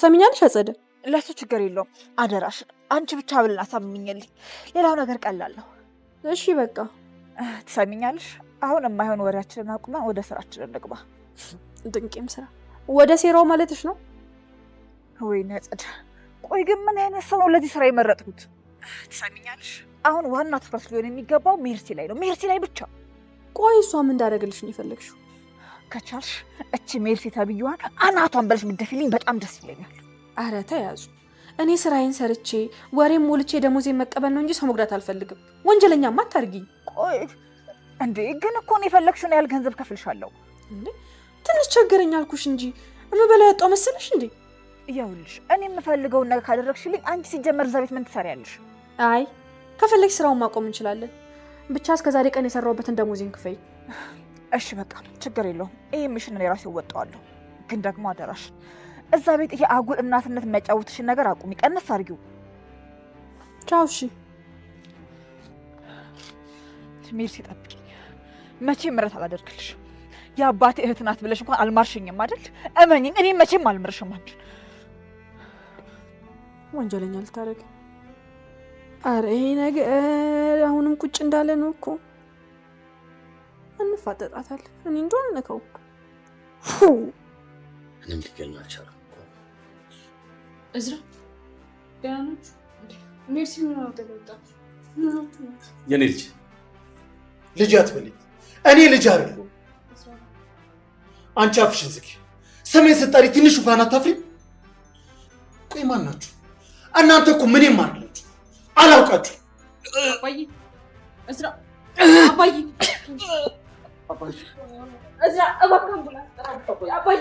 ትሰሚኛለሽ አጸደ? ለሱ ችግር የለውም። አደራሽ አንቺ ብቻ ብልን አሳምኝልኝ። ሌላው ነገር ቀላል ነው። እሺ በቃ። ትሰሚኛለሽ? አሁን የማይሆን ወሬያችንን አቁመን ወደ ስራችን እንግባ። ድንቄም ስራ ወደ ሴራው ማለትሽ ነው? ወይኔ አጸደ፣ ቆይ ግን ምን አይነት ሰው ነው ለዚህ ስራ የመረጥኩት? ትሰሚኛለሽ? አሁን ዋና ትኩረት ሊሆን የሚገባው ሜርሲ ላይ ነው፣ ሜርሲ ላይ ብቻ። ቆይ እሷ ምን እንዳደረግልሽ ነው የፈለግሽው? ከቻልሽ እቺ ሜርሲ ተብዬዋን አናቷን በለሽ ምደፊልኝ በጣም ደስ ይለኛል። አረ ተያዙ። እኔ ስራዬን ሰርቼ ወሬም ሞልቼ ደሞዜን መቀበል ነው እንጂ ሰው መጉዳት አልፈልግም። ወንጀለኛማ አታርጊኝ። ቆይ እንዴ ግን እኮ እኔ የፈለግሽውን ያህል ገንዘብ ከፍልሻለሁ። እንዴ ትንሽ ቸገረኝ አልኩሽ እንጂ እምበላው ያጣው መሰለሽ እንዴ? ይኸውልሽ እኔ የምፈልገውን ነገር ካደረግሽልኝ አንቺ ሲጀመር እዛ ቤት ምን ትሰሪያለሽ? አይ ከፈለግሽ ስራውን ማቆም እንችላለን። ብቻ እስከ ዛሬ ቀን የሰራሁበትን ደሞዜን ክፈይ። እሺ በቃ ችግር የለውም። ይሄ mission እኔ ራሴ እወጣዋለሁ። ግን ደግሞ አደራሽ እዛ ቤት ይሄ አጉል እናትነት የሚያጫውትሽን ነገር አቁሚ፣ ቀነስ አድርጊው። ቻው። እሺ ሜርሲ ጠብቂኝ፣ መቼም ምሕረት አላደርግልሽም። የአባቴ እህት ናት ብለሽ እንኳን አልማርሽኝም አይደል? እመኚኝ፣ እኔ መቼም አልምርሽም አንቺን። ወንጀለኛ ልታደርግ። አረ ይሄ ነገር አሁንም ቁጭ እንዳለ ነው እኮ። እንፋጠጣታለን። እኔ እንጃ አልነካው። ምንም ሊገኙ አልቻለም። እዝራ ደህና ናችሁ? ሜርሲ ምን ሆነ ተቆጣች? የኔ ልጅ ልጅ አትበለኝ። እኔ ልጅ አይደለሁም። አንቺ አፍሽን ዝጊ። ስሜን ስትጠሪ ትንሽ እንኳን አታፍሪም? ቆይ ማን ናችሁ እናንተ? እኮ ምንም አይደላችሁ፣ አላውቃችሁ። አባዬ እዝራ፣ አባዬ እዝራ፣ እባክህ አምቡላንስ ጥራ። አባዬ።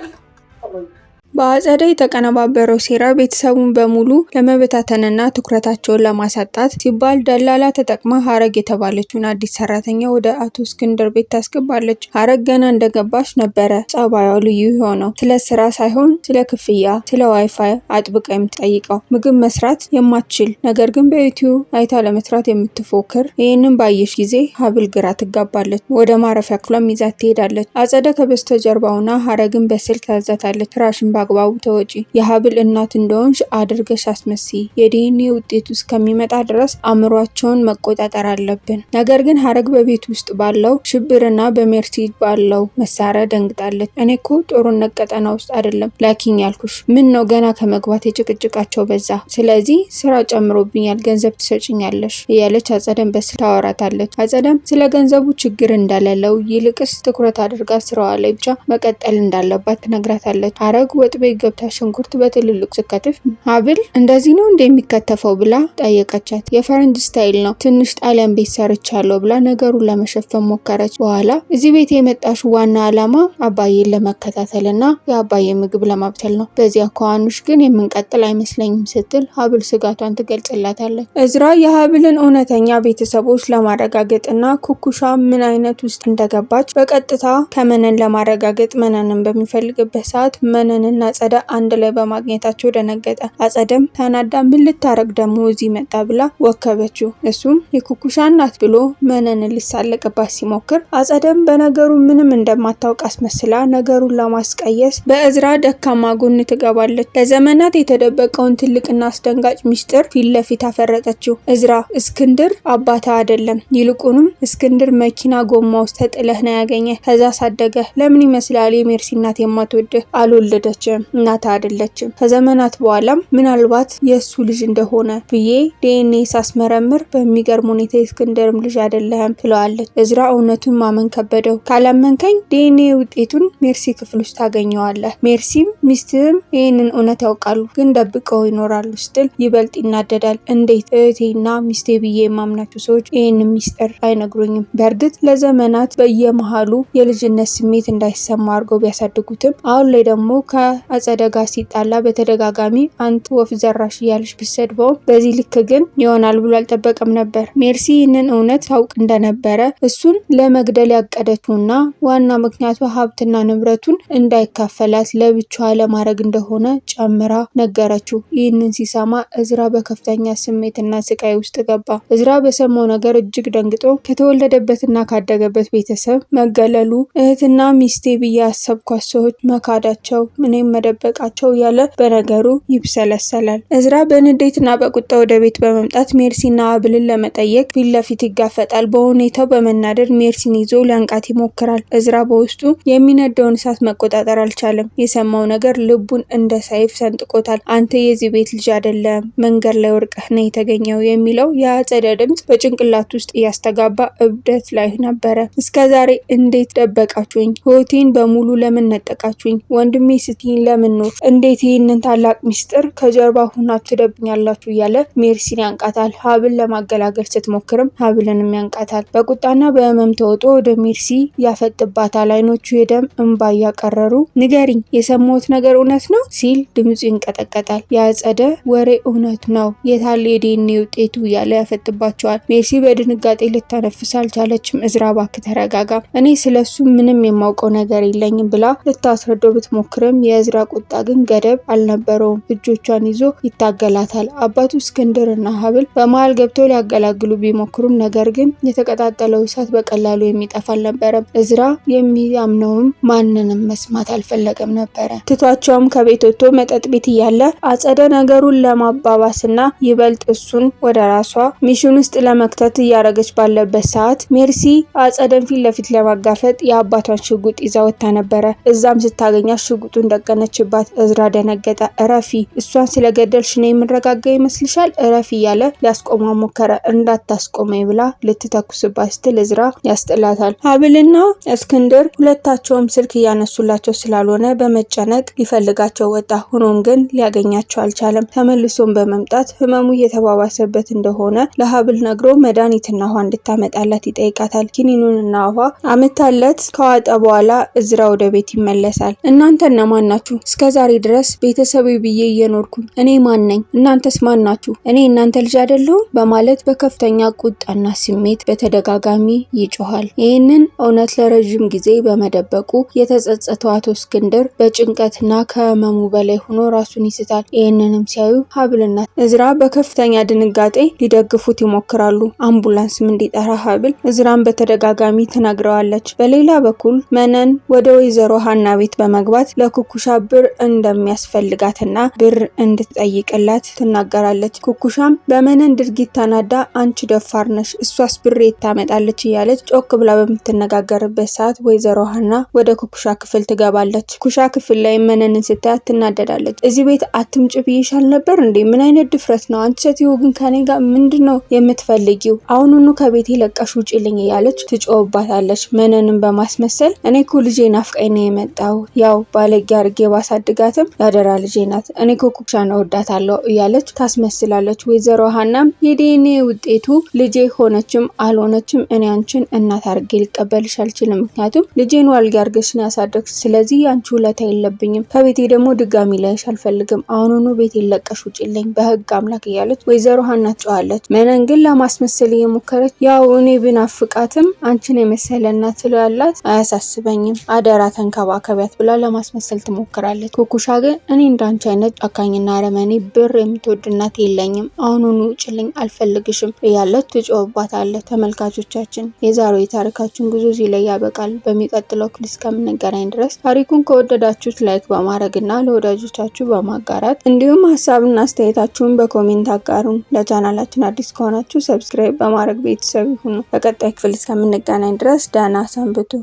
በአጸደ የተቀነባበረው ሴራ ቤተሰቡን በሙሉ ለመበታተንና ትኩረታቸውን ለማሳጣት ሲባል ደላላ ተጠቅማ ሀረግ የተባለችውን አዲስ ሰራተኛ ወደ አቶ እስክንድር ቤት ታስገባለች። ሀረግ ገና እንደገባች ነበረ ጸባዩ ልዩ የሆነው። ስለ ስራ ሳይሆን ስለ ክፍያ፣ ስለ ዋይፋይ አጥብቃ የምትጠይቀው፣ ምግብ መስራት የማትችል ነገር ግን በዩቲዩብ አይታ ለመስራት የምትፎክር። ይህንን ባየች ጊዜ ሀብል ግራ ትጋባለች። ወደ ማረፊያ ክፍሏም ይዛት ትሄዳለች። አጸደ ከበስተጀርባውና ሀረግን በስልክ ታዛታለች። ስራሽን በአግባቡ ተወጪ፣ የሀብል እናት እንደሆንሽ አድርገሽ አስመስይ፣ የዲኤንኤ ውጤቱ እስከሚመጣ ድረስ አእምሯቸውን መቆጣጠር አለብን። ነገር ግን ሀረግ በቤት ውስጥ ባለው ሽብርና በሜርሲ ባለው መሳሪያ ደንግጣለች። እኔ እኮ ጦርነት ቀጠና ውስጥ አይደለም ላኪኝ ያልኩሽ፣ ምን ነው ገና ከመግባት የጭቅጭቃቸው በዛ። ስለዚህ ስራ ጨምሮብኛል፣ ገንዘብ ትሰጭኛለሽ እያለች አጸደም በስልክ ታወራታለች። አጸደም ስለ ገንዘቡ ችግር እንደሌለው ይልቅስ ትኩረት አድርጋ ስራዋ ላይ ብቻ መቀጠል እንዳለባት ትነግራታለች። ሀረግ ወጥ ቤት ገብታ ሽንኩርት በትልልቅ ስትከትፍ ሀብል እንደዚህ ነው እንደ የሚከተፈው ብላ ጠየቀቻት። የፈረንጅ style ነው፣ ትንሽ ጣሊያን ቤት ሰርቻለሁ ብላ ነገሩን ለመሸፈን ሞከረች። በኋላ እዚህ ቤት የመጣሽ ዋና ዓላማ አባዬን ለመከታተልና የአባዬ ምግብ ለማብሰል ነው። በዚያ ከዋኑሽ ግን የምንቀጥል አይመስለኝም ስትል ሀብል ስጋቷን ትገልጽላታለች። እዝራ የሀብልን እውነተኛ ቤተሰቦች ለማረጋገጥና ኩኩሻ ምን አይነት ውስጥ እንደገባች በቀጥታ ከመነን ለማረጋገጥ መነንን በሚፈልግበት ሰዓት መነንና አጸደ አንድ ላይ በማግኘታቸው ደነገጠ። አጸደም ተናዳ ምን ልታረግ ደግሞ እዚህ መጣ ብላ ወከበችው። እሱም የኩኩሻ እናት ብሎ መነንን ሊሳለቅባት ሲሞክር አጸደም በነገሩ ምንም እንደማታውቅ አስመስላ ነገሩን ለማስቀየስ በእዝራ ደካማ ጎን ትገባለች። ለዘመናት የተደበቀውን ትልቅና አስደንጋጭ ሚስጥር ፊት ለፊት አፈረጠችው። እዝራ እስክንድር አባታ አይደለም፣ ይልቁንም እስክንድር መኪና ጎማ ውስጥ ተጥለህ ነው ያገኘ፣ ከዛ ሳደገ። ለምን ይመስላል የሜርሲ እናት የማትወድህ? አልወለደችም፣ እናት አይደለችም። ከዘመናት በኋላም ምናልባት የእሱ ልጅ እንደሆነ ብዬ ዲኤንኤ ሳስመረምር በሚገርም ሁኔታ የእስክንድርም ልጅ አይደለህም ትለዋለች። እዝራ እውነቱን ማመን ከበደው። ካላመንከኝ ዲኤንኤ ውጤቱን ሜርሲ ክፍል ውስጥ ታገኘዋለህ። ሜርሲም ሚስትህም ይህንን እውነት ያውቃሉ፣ ግን ደብቀው ይኖራሉ ስትል ይበልጥ ይናደዳል። እንዴት እህቴና ሚስቴ ብዬ የማምናቸው ሰዎች ይህንን ሚስጥር አይነግሩኝም? በእርግጥ ለዘመናት በየመሃሉ የልጅነት ስሜት እንዳይሰማ አድርገው ቢያሳድጉትም አሁን ላይ ደግሞ ከአጸደ ጋር ሲጣላ በተደጋጋሚ አንተ ወፍ ዘራሽ እያለች ቢሰድበውም በዚህ ልክ ግን ይሆናል ብሎ አልጠበቀም ነበር። ሜርሲ ይህንን እውነት ታውቅ እንደነበረ እሱን ለመግደል ያቀደችውና ዋና ምክንያቱ ሀብትና ንብረቱን እንዳይካፈላት ለብቻዋ ለማድረግ እንደሆነ ጨምራ ነገረችው። ይህንን ሲሰማ እዝራ በከፍተኛ ስሜትና ስቃይ ውስጥ ገባ። እዝራ በሰማው ነገር እጅግ ደንግጦ ከተወለደበትና ካደገበት ቤተሰብ መገለሉ፣ እህትና ሚስቴ ብዬ ያሰብኳት ሰዎች መካዳቸው፣ እኔ እኔም መደበቃቸው እያለ በነገሩ ይብሰለሰላል። እዝራ በንዴትና በቁጣ ወደ ቤት በመምጣት ሜርሲና ሀብልን ለመጠየቅ ፊት ለፊት ይጋፈጣል። በሁኔታው በመናደድ ሜርሲን ይዞ ሊያንቃት ይሞክራል። እዝራ በውስጡ የሚነደውን እሳት መቆጣጠር አልቻለም። የሰማው ነገር ልቡን እንደ ሰይፍ ሰንጥቆታል። አንተ የዚህ ቤት ልጅ አይደለም፣ መንገድ ላይ ወድቀህ ነው የተገኘው የሚለው የአጸደ ድምፅ በጭንቅላት ውስጥ እያስተጋባ እብደት ላይ ነበረ። እስከዛሬ እንዴት ደበቃችሁኝ? ህይወቴን በሙሉ ለምን ነጠቃችሁኝ? ወንድሜ ስትይኝ ለምን ኖር? እንዴት ይህንን ታላቅ ሚስጥር ከጀርባ ሁናችሁ ትደብኛላችሁ? እያለ ሜርሲን ያንቃታል። ሀብል ለማገላገል ስትሞክርም ሀብልንም ያንቃታል። በቁጣና በህመም ተውጦ ወደ ሜርሲ ያፈጥባታል። አይኖቹ የደም እንባ እያቀረሩ ንገሪኝ፣ የሰማሁት ነገር እውነት ነው ሲል ድምፁ ይንቀጠቀጣል። የአጸደ ወሬ እውነት ነው፣ የታለ የዲኤንኤ ውጤቱ እያለ ያፈጥባቸዋል። ሜርሲ በድንጋጤ ልታነፍስ አልቻለችም። እዝራ እባክህ ተረጋጋ፣ እኔ ስለሱ ምንም የማውቀው ነገር የለኝም ብላ ልታስረዳው ብትሞክርም የእዝራ ቁጣ ግን ገደብ አልነበረውም። እጆቿን ይዞ ይታገላታል። አባቱ እስክንድርና ሀብል በመሃል ገብተው ሊያገላግሉ ቢሞክሩም ነገር ግን የተቀጣጠለው እሳት በቀላሉ የሚጠፋ አልነበረም። እዝራ የሚያምነውም ማንንም መስማት አልፈለገም ነበረ። ትቷቸውም ከቤት ወጥቶ መጠጥ ቤት እያለ አጸደ ነገሩን ለማባባስና ይበልጥ እሱን ወደ ራሷ mission ውስጥ ለመክተት እያደረገች ባለበት ሰዓት ሜርሲ አጸደን ፊት ለፊት ለማጋፈጥ የአባቷን ሽጉጥ ይዛ ወጥታ ነበረ። እዛም ስታገኛት ሽጉጡን ደቀነችባት። እዝራ ደነገጠ። እረፊ፣ እሷን ስለገደልሽ ነው የምረጋጋ ይመስልሻል? እረፊ እያለ ሊያስቆማ ሞከረ። እንዳታስቆመኝ ብላ ልትተኩስባት ስትል እዝራ ያስጥላታል። ሀብልና እስክንድር ሁለታቸውም ስልክ እያነሱላቸው ስላልሆነ በመጨነቅ ሊፈልጋቸው ወጣ። ሆኖም ግን ሊያገኛቸው አልቻለም። ተመልሶም በመምጣት ህመሙ እየተባባሰበት እንደሆነ ለሀብል ነግሮ መድኃኒትና ውሃ እንድታመጣላት ይጠይቃታል። ኪኒኑንና ውሃ አምታለት ከዋጠ በኋላ እዝራ ወደ ቤት ይመለሳል። እናንተ እነማን ናችሁ? እስከዛሬ ድረስ ቤተሰቤ ብዬ እየኖርኩኝ እኔ ማን ነኝ? እናንተስ ማን ናችሁ? እኔ እናንተ ልጅ አይደለሁም? በማለት በከፍተኛ ቁጣና ስሜት በተደጋጋሚ ይጮሃል። ይህንን እውነት ለረዥም ጊዜ በመደበቁ የተጸጸተው አቶ እስክንድር በጭንቀትና ከህመሙ በላይ ሆኖ ራሱን ይስታል። ይህንንም ሲያዩ ሀብልና እዝራ በከፍተኛ ድንጋጤ ሊደግፉት ይሞክራሉ። አምቡላንስም እንዲጠራ ሀብል እዝራን በተደጋጋሚ ትነግረዋለች። በሌላ በኩል መነን ወደ ወይዘሮ ሀና ቤት በመግባት ለኩኩሻ ብር እንደሚያስፈልጋትና ብር እንድትጠይቅላት ትናገራለች። ኩኩሻም በመነን ድርጊት ተናዳ አንቺ ደፋር ነሽ፣ እሷስ ብር የት ታመጣለች እያለች ጮክ ብላ በምትነጋገርበት ሰዓት ወይዘሮ ሀና ወደ ኩኩሻ ክፍል ትገባለች። ኩኩሻ ክፍል ላይ መነንን ስታያት ትናደዳለች። እዚህ ቤት አትምጭ ብዬሻል ነበር እንዴ? ምን አይነት ድፍረት ነው? አንቺ ሴትዮ ግን ከኔ ጋር ምንድነው የምትፈልጊው? አሁኑኑ ከቤቴ ለቀሽ ውጪልኝ እያለች ትጮህባታለች። መነንን በማስመሰል እኔ እኮ ልጄ ናፍቃኝ ነው የመጣው፣ ያው ባለጌ አድርጌ ባሳድጋትም ያደራ ልጄ ናት፣ እኔ እኮ ኩኩሻን እወዳታለሁ እያለች ታስመስላለች። ወይዘሮ ሀናም የዲኤንኤ ውጤቱ ልጄ ሆነችም አልሆነችም እኔ አንቺን እናት አድርጌ ሊቀበልሽ አልችልም፣ ምክንያቱም ልጄን ዋልጌ አድርገሽ ነው ያሳደግሽ፣ ስለዚህ ያንቺ ውለታ የለብኝም፣ ከቤቴ ደግሞ ድጋሚ ላይሽ አልፈልግም፣ አሁኑኑ ቤቴን ለቀሽ ውጪልኝ በህግ አምላክ እያለች ወይዘሮ ሀና ትጮኻለች። መነን ግን ለማስመሰል እየሞከረች ያው እኔ ብናፍቃትም አንቺን የመሰለ እናት ስላላት አያሳስበኝም፣ አደራ ተንከባከቢያት ብላ ለማስመሰል ትሞክራለች። ኩኩሻ ግን እኔ እንዳንቺ አይነት ጨካኝና አረመኔ ብር የምትወድ እናት የለኝም፣ አሁኑኑ ውጭልኝ አልፈልግሽም እያለች ትጮህባታለች። ተመልካቾቻችን የዛሬው የታሪካችን ጉዞ እዚህ ላይ ያበቃል። በሚቀጥለው ክፍል እስከምንገናኝ ድረስ ታሪኩን ከወደዳችሁት like በማድረግ እና ለወዳጆቻችሁ በማጋራት እንዲሁም ሀሳብና አስተያየታችሁን በ comment አጋሩን። ለቻናላችን አዲስ ከሆናችሁ subscribe በማድረግ ቤተሰብ ይሁኑ። በቀጣይ ክፍል እስከምንገናኝ ድረስ ደህና ሰንብቱ።